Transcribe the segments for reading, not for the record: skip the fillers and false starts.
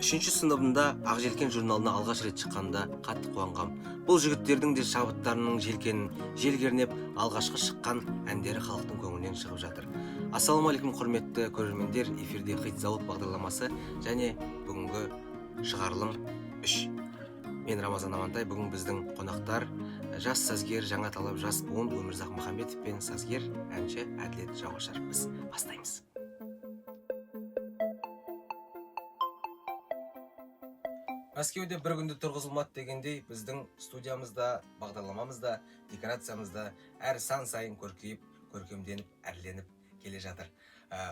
Үшінші сыныбында «Ақ желкен» журналына алғаш рет шыққанда қатты қуанғам. Бұл жігіттердің де шабыттарының желкенін жел кернеп, алғашқы шыққан әндері халықтың көңілінен шығып жатыр. Ассалаумағалейкум, құрметті көрермендер! Эфирде «Хит зауыт» бағдарламасы және бүгінгі шығарылым 3. Мен Рамазан Амантай. Бүгін біздің қонақтар жас сазгер, жаңа талап жас буын Өмірзақ Махамбетов пен сазгер, әнші Әділет Жауғашаров. Біз бастаймыз. Мәскеуде бір күнде тұрғызылмады дегендей, біздің студиямызда, бағдарламамызда, декорациямызда әр сан сайын көркейіп, көркемденіп, әрленіп келе жатыр.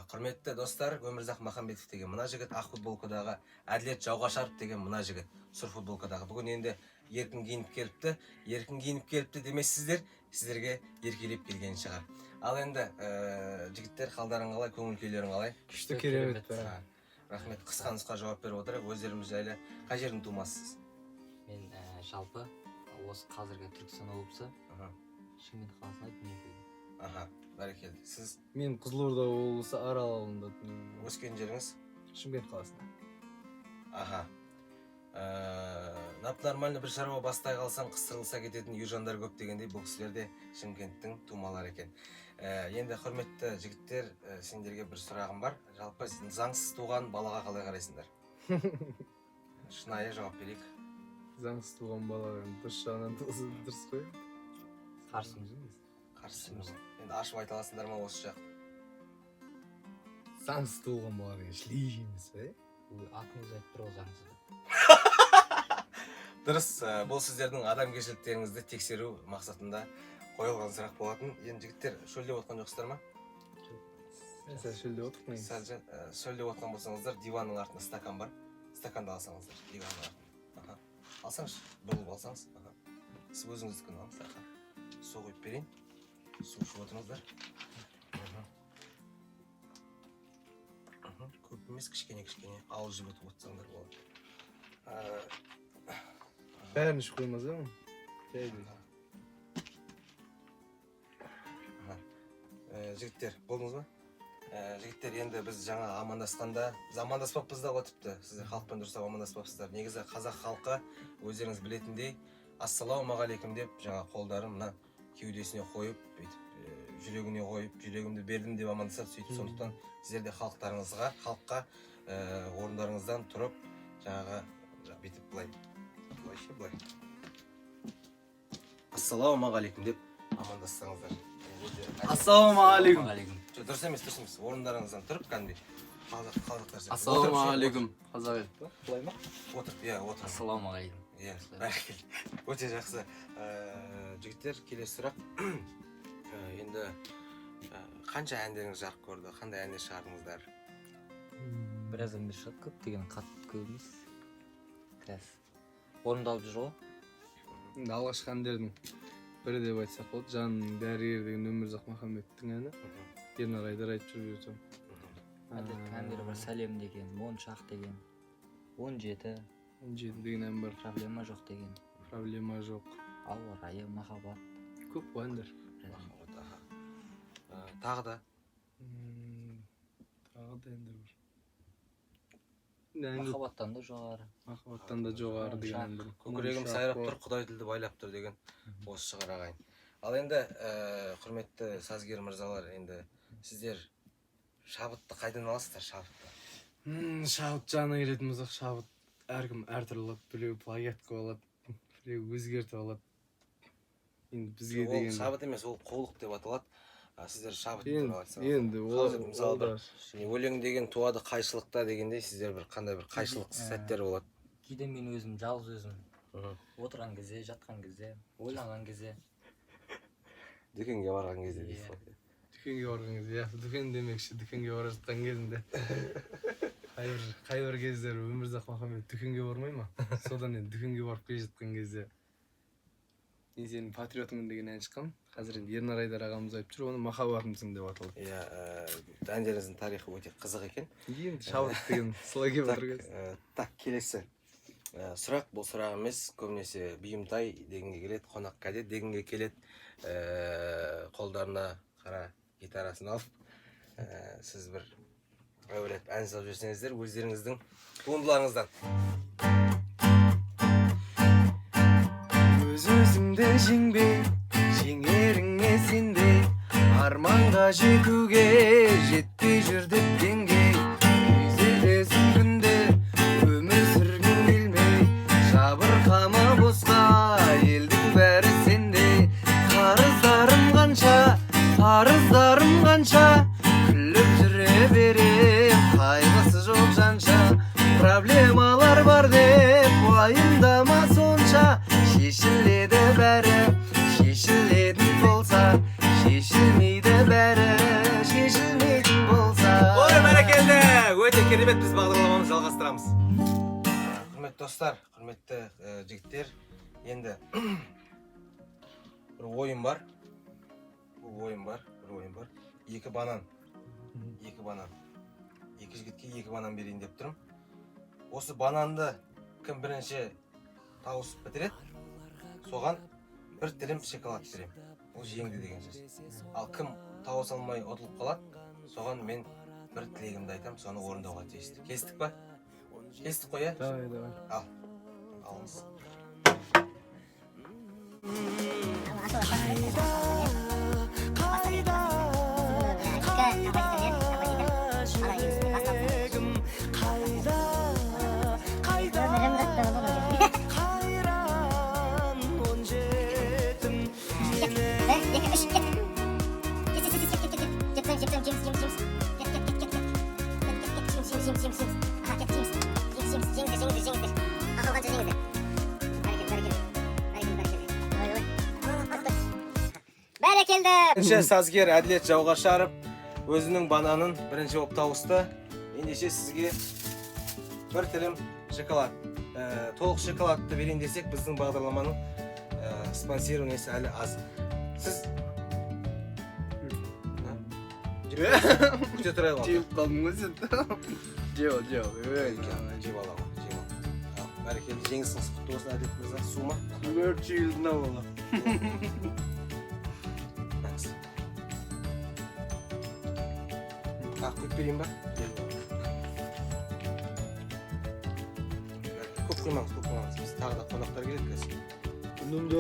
Құрметті достар, Өмірзақ Махамбетов деген мына жігіт, ақ футболкадағы, Әділет Жауғашаров деген мына жігіт, сұр футболкадағы. Бүгін енді еркін киініп келіпті. Еркін киініп келіпті демессіздер, сіздерге еркелеп келген шығар. Ал енді жігіттер, қалдарың қалай, көңіл күйлерің қалай? Күшті, керемет. Рахмет. Қысқа нұсқа жауап беріп отырайық. Өздеріңіз жайлы, қай жердің тумасысыз? Мен жалпы осы қазіргі Түркістан облысы, Шымкент қаласында дүниеге келдім. Аха, бәрекелді. Сіз? Мен Қызылорда облысы, Арал ауылында дүниеге келгенмін. Өскен жеріңіз? Шымкент қаласында. Аха. Нап нормально бір шаруа бастай қалсаң, қыстырылса кететін южандар көп дегендей, бұл кісілер де Шымкенттің тумалары екен. Енді, құрметті жігіттер, сендерге бір сұрағым бар. Жалпы заңсыз туған балаға қалай қарайсыңдар? Шынайы жауап берейік. Заңсыз туған бала енді дұрыс жағынан туса, дұрыс қой. Қарсымыз. Қарсысыз. Енді ашып айта аласыңдар ма осы жақ? Заңсыз туылған бала деген шлей емес пе? Ол атын өзі айтып тұр ғой, заңсыз деп. Дұрыс. Бұл сіздердің адамгершіліктеріңізді тексеру мақсатында қойылған сұрақ болатын. Енді, жігіттер, шөлдеп отқан жоқсыздар ма? Сәл шөлдеп отырмық негізі. Сәл шөлдеп отқан болсаңыздар, диванның артында стакан бар, стаканды алсаңыздар. Диванның артында. Аха, алсаңызшы, бұрылып алсаңыз. Аха, сіз өзіңіздікін алыңыз. Аха, су құйып берейін, су ішіп отырыңыздар. Мхм. Көп емес, кішкене кішкене ауыз жібітіп отырсаңдар болады. Бәрін ішіп қоймаса ма? Жай жай. Аха. Жігіттер, болдыңыз ба? Жігіттер, енді біз жаңа амандасқанда, біз амандаспаппыз да ғой тіпті. Сіздер халықпен дұрыстап амандаспапсыздар. Негізі қазақ халқы, өздеріңіз білетіндей, ассалаумағалейкум деп, жаңа қолдарын мына кеудесіне қойып, бүйтіп жүрегіне қойып, жүрегімді бердім деп амандасады сөйтіп. Сондықтан сіздер де халықтарыңызға, халыққа орындарыңыздан тұрып, жаңағы бүйтіп былай былай ше, былай ассалаумағалейкум деп амандассаңыздар. Ассалаумағалейкум. Алейкум. Жоқ, дұрыс емес, дұрыс емес. Орындарыңыздан тұрып, кәдімгідей қазақтар сияқты. Ассалаумағалейкум, қазақ ел. Былай ма? Отырып, иә, отырып. Ассалаумағалейкум. Иә, бәрекелді, өте жақсы. Жігіттер, келесі сұрақ. Енді қанша әндеріңіз жарық көрді, қандай әндер шығардыңыздар? Біраз әндер шығады, көп деген қатты көп емес, қазір орындалып жүр ғой. Енді алғашқы әндердің бірі деп айтсақ болады, «Жаным дәрігер» деген Өмірзақ Махамбеттің әні. Ернар Айдар айтып жүр, бұйырса. Әділеттің әндері бар: «Сәлем» деген, «Моншақ» деген, «17». «17» деген ән бар. «Проблема жоқ» деген. «Проблема жоқ». «Ауа райы», «Махаббат». Көп қой әндер. Біраз. «Махаббат», аха. Тағы да? Тағы да әндер бар. Енді ән көп. «Махаббаттан да жоғары». «Махаббаттан да жоғары» деген ән бар. «Көкірегім «Моншақ» сайрап бар. тұр, құдай тілді байлап тұр» деген осы шығар, ағайын. Ал енді құрметті сазгер мырзалар, енді сіздер шабытты қайдан аласыздар, шабытты? Шабыт жағына келетін болсақ, шабыт әркім әртүрлі алады. Біреу плагиат қылып алады, біреу өзгертіп алады. Енді бізге Ол деген шабыт емес, ол қулық деп аталады. А сіздер шабыт енді туралы айтсаңыз. Енді ол Қазір мысалы ол да бір өлең деген туады қайшылықта дегендей, сіздер бір қандай бір қайшылық сәттер болады? Кейде мен өзім, жалғыз өзім отырған кезде, жатқан кезде, ойланған кезде. Дүкенге барған кезде дейсіз Иә. ғой. Дүкенге барған кезде, иә. Дүкен демекші, дүкенге бара жатқан кезінде қайбір кездері Өмірзақ Махамбет дүкенге бармай ма? Содан енді дүкенге барып келе жатқан кезде «Мен сенің патриотыңмын» деген ән шыққан. Қазір енді Ернар Айдар ағамыз айтып жүр оны, «Махаббатымсың» деп аталады. Иә, әндеріңіздің тарихы өте қызық екен. Енді шабыт деген солай келіп Так, отыр қазір. Так, келесі сұрақ. Бұл сұрақ емес, көбінесе бұйымтай дегенге келеді, қонақ кәде дегенге келеді. Қолдарына қара гитарасын алып, сіз бір Әуелеп ән салып жіберсеңіздер өздеріңіздің туындыларыңыздан. Өз өзіңді жеңбей, жеңеріңе сенбей, арманға жетуге жетпей жүр деп деңгей, күйзелесің күнде, өмір сүргің келмей, жабырқама босқа, елдің бәрі сендей. Қарыздарым қанша, парыздарым қанша, күліп жүре берем, қайғысы жоқ жанша. Проблемалар бар деп уайымдама сонша, шешіледі бәрі, шешілетін болса, шешілмейді бәрі, шешілмейтін болса. Ой, бәрекелді! Өте керемет, біз бағдарламамызды жалғастырамыз. Құрметті достар, құрметті жігіттер, енді бір ойын бар. Бұл ойын бар, бір ойын бар. Екі банан. Екі банан. Екі жігітке екі банан берейін деп тұрмын. Осы бананды кім бірінші тауысып бітіреді, соған бір тілім шоколад беремін. Ол жеңді деген сөз. Ал кім тауыса алмай ұтылып қалады, соған мен бір тілегімді айтамын, соны орындауға тиісті. Келістік па? Келістік қой, иә? Давай, давай. Ал, алыңыз. Қайда, қайда жүрегім, қайда, қайда, қайран он жетім? Бір, екі, үш, кет. Кет, кет, кет, кет, кет, кет. Кет, кет, кет, жеңіс, жеңіс, жеңіс. Кет, кет, кет, кет, кет. Кет, кет, кет, жеңіс, жеңіс, жеңіс, жеңіс. Аха, кет, жеңіс. Жеңіс, жеңіс, жеңіздер, жеңіздер, жеңіздер. Ақылғанша жеңіздер. Бәрекелді, бәрекелді. Бәрекелді, бәрекелді. Давай, давай. Тоқта. Бәрекелді! Бірінші сазгер Әділет Жауғашаров өзінің бананын бірінші болып тауысты. Ендеше сізге бір тілім шоколад. Толық шоколадты берейін десек, біздің бағдарламаның спонсирование сі әлі аз. Сіз күте тұрайық. Жеп қалдың ғой сен, жеп ал, жеп ал. Ей. Жеп ала ғой, жеп ал. Ал, бәрекелді, жеңісіңіз құтты болсын, Әділет мырза. Су ма? Өрт жейілдің ау, бала. Жақсы. Тағы құйып берейін ба? Көп құймаңыз, көп құймаңыз. Біз тағы да қонақтар келеді қазір. Үнімді.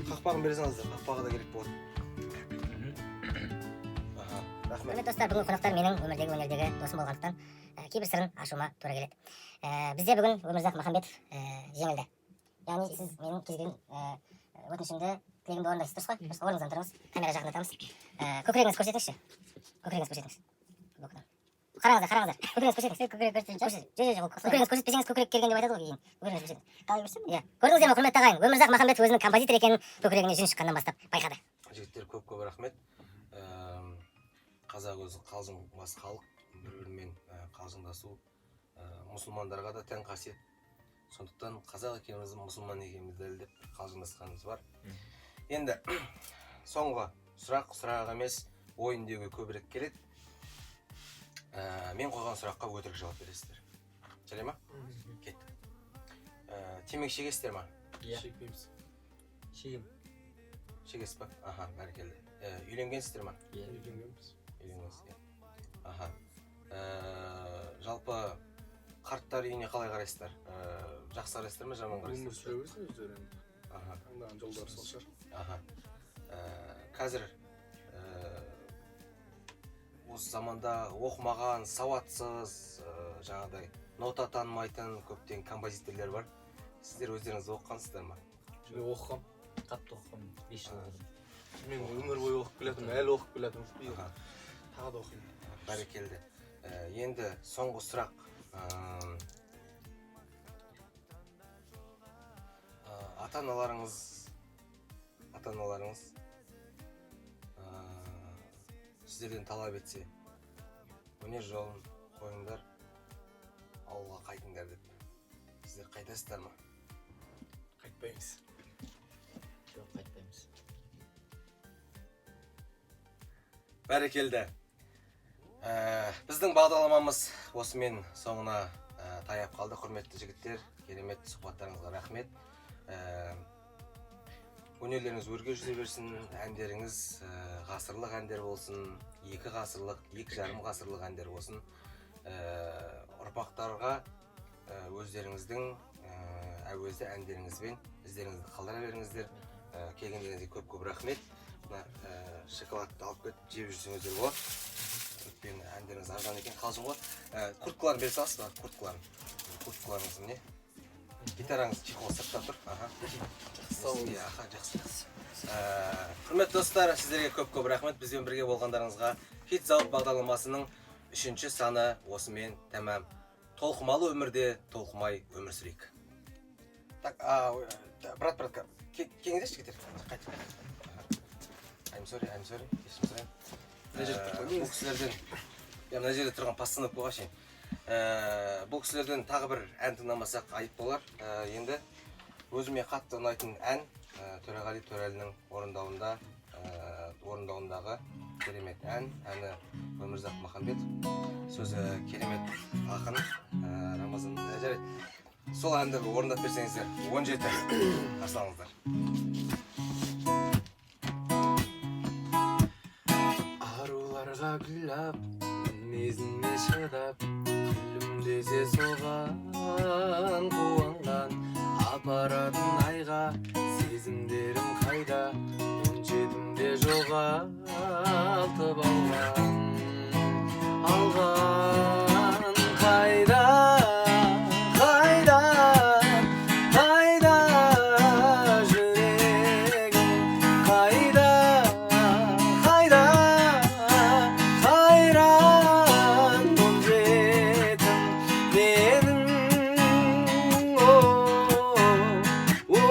Қақпағын бере салыңыздар, қақпағы да керек болады. Аха, рахмет. Құрметті достар, бүгінгі қонақтар менің өмірдегі, өнердегі досым болғандықтан, кейбір сырын ашуыма тура келеді. Бізде бүгін Өмірзақ Махамбетов жеңілді. Яғни сіз менің кез келген өтінішімді, тілегімді орындайсыз, дұрыс қой? Дұрыс. Орныңыздан тұрыңыз, камера жақындатамыз. Көкірегіңізді көрсетіңізші. Көкірегіңізді көрсетіңіз. Боктан. Қараңыздар, қараңыздар. Көкірегіңізді көрсетіңіз. Көкірек көрсетейінші. Көрсетіңіз. Жоқ, жоқ, жоқ. Көкірегіңізді көрсетпесеңіз, көкірек келген деп айтады ғой кейін. Көкірегіңізді көрсетіңіз. Қалай көрсетемін? Иә. Көрдіңіздер ме, құрметті ағайын? Өмірзақ Махамбетов өзінің композитор екенін көкірегіне жүн шыққаннан бастап байқады. Жігіттер, көп көп рахмет. Қазақ өзі қалжыңбас халық, бір бірімен қалжыңдасу мұсылмандарға да тән қасиет. Сондықтан қазақ екенімізді, мұсылман екенімізді дәлелдеп бір қалжыңдасқанымыз бар. Енді соңғы сұрақ, сұрақ емес, ойын деуге көбірек келеді. Мен қойған сұраққа өтірік жауап бересіздер. Жарай ма? Кеттік. Темекі шегесіздер ма? Иә. Шекпейміз. Шегем. Шегесіз ба? Аха, бәрекелді. Үйленгенсіздер ма? Иә. Үйленгенбіз. Үйленгенсіз, иә. Аха. Жалпы қарттар үйіне қалай қарайсыздар? Жақсы қарайсыздар ма, жаман Өмір қарайсыздар? сүре берсін өздері енді. Аха. Таңдаған жолдары сол шығар. Аха. Қазір осы заманда оқымаған, сауатсыз, жаңағыдай нота танымайтын көптеген композиторлер бар. Сіздер өздеріңіз оқығансыздар ма? Мен оқығам. Қатты оқығанмын, 5 жыл оқыдым. Мен өмір бойы оқып келе жатырмын, әлі оқып келе жатырмын, биыл Аха. тағы да оқимын. Бәрекелді. Енді соңғы сұрақ. Ата аналарыңыз сіздерден талап етсе, өнер жолын қойыңдар, ауылға қайтыңдар деп, сіздер қайтасыздар ма? Қайтпаймыз. Жоқ, қайтпаймыз. Бәрекелді. Біздің бағдарламамыз осымен соңына таяп қалды. Құрметті жігіттер, керемет сұхбаттарыңызға рахмет. Өнерлеріңіз өрге жүзе берсін, әндеріңіз ғасырлық әндер болсын, 2 ғасырлық, 2,5 ғасырлық әндер болсын. Ұрпақтарға өздеріңіздің әуезді әндеріңізбен іздеріңізді қалдыра беріңіздер. Келгендеріңізге көп-көп рахмет. Мына шоколадты алып кетіп жеп жүрсеңіздер болады. Өйткені әндеріңіз арзан екен, қалжың ғой. Курткаларын бере саласыз ба? Курткаларын. Курткаларыңыз міне. Гитараңыз чехол сыртта тұр. Аха. Сау болыңыз. Аха, жақсы. Құрметті достар, сіздерге көп-көп рахмет. Бізбен бірге болғандарыңызға. Хит зауыт бағдарламасының 3-ші саны осымен тәмам. Толқымалы өмірде толқымай өмір сүрейік. Так, ой, брат, брат, келіңіздерші, жігіттер. Қайтып, қайтып. I'm sorry, I'm sorry. Кешірім сұраймын. Мына жерде тұр ғой. Бұл кісілерден, иә, мына жерде тұрған постановка ғой шейін. Бұл кісілерден тағы бір ән тыңдамасақ айып болар. Енді өзіме қатты ұнайтын ән, Төреғали Төреәлінің орындауындағы керемет ән. Әні Өмірзақ Махамбетов, сөзі керемет ақын, Рамазан. Жарайды. Сол әнді бір орындап берсеңіздер. 17 қарсы алыңыздар. Аруларға гүлап, мінезіне шыдап, күлімдесе соған қуанған, апаратын айға сезімдерім қайда, 17-імде жоғалтып алған, алған қайда, қайда, қайда жүрегім, қайда, қайда, қайран 17-ім менің, о, о,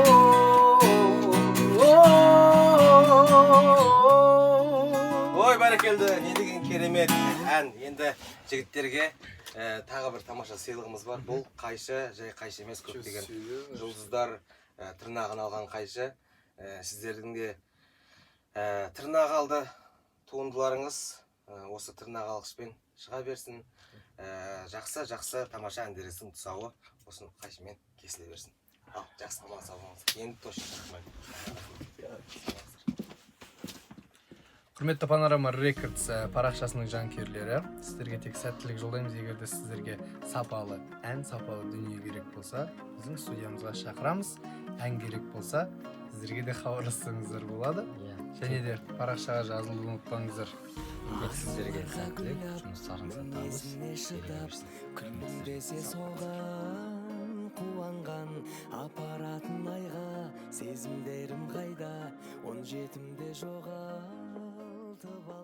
о. Ой, бәрекелді, не деген керемет ән. Енді жігіттерге тағы бір тамаша сыйлығымыз бар. Бұл қайшы, жай қайшы емес, көптеген жұлдыздар тырнағын алған қайшы. Сіздердің де тырнақ алды туындыларыңыз, осы тырнақ алғышпен шыға берсін. Жақсы, жақсы тамаша әндеріңіздің тұсауы осы қайшымен кесіле берсін. Ал, жақсы, аман сау болыңыз. Енді точно шақырмаймын. Құрметті Панорама Рекордс парақшасының жанкүйерлері, сіздерге тек сәттілік жолдаймыз. Егер де сіздерге сапалы ән, сапалы дүние керек болса, біздің студиямызға шақырамыз. Ән керек болса, сіздерге де хабарлассаңыздар болады. Және де парақшаға жазылуды ұмытпаңыздар. Тек сіздерге сәттілік, жұмыстарыңызға табыс, Мінезіне береке шыдап, берсін. күлімдесе соған қуанған, апаратын айға сезімдерім қайда, 17-імде жоғалтып алған.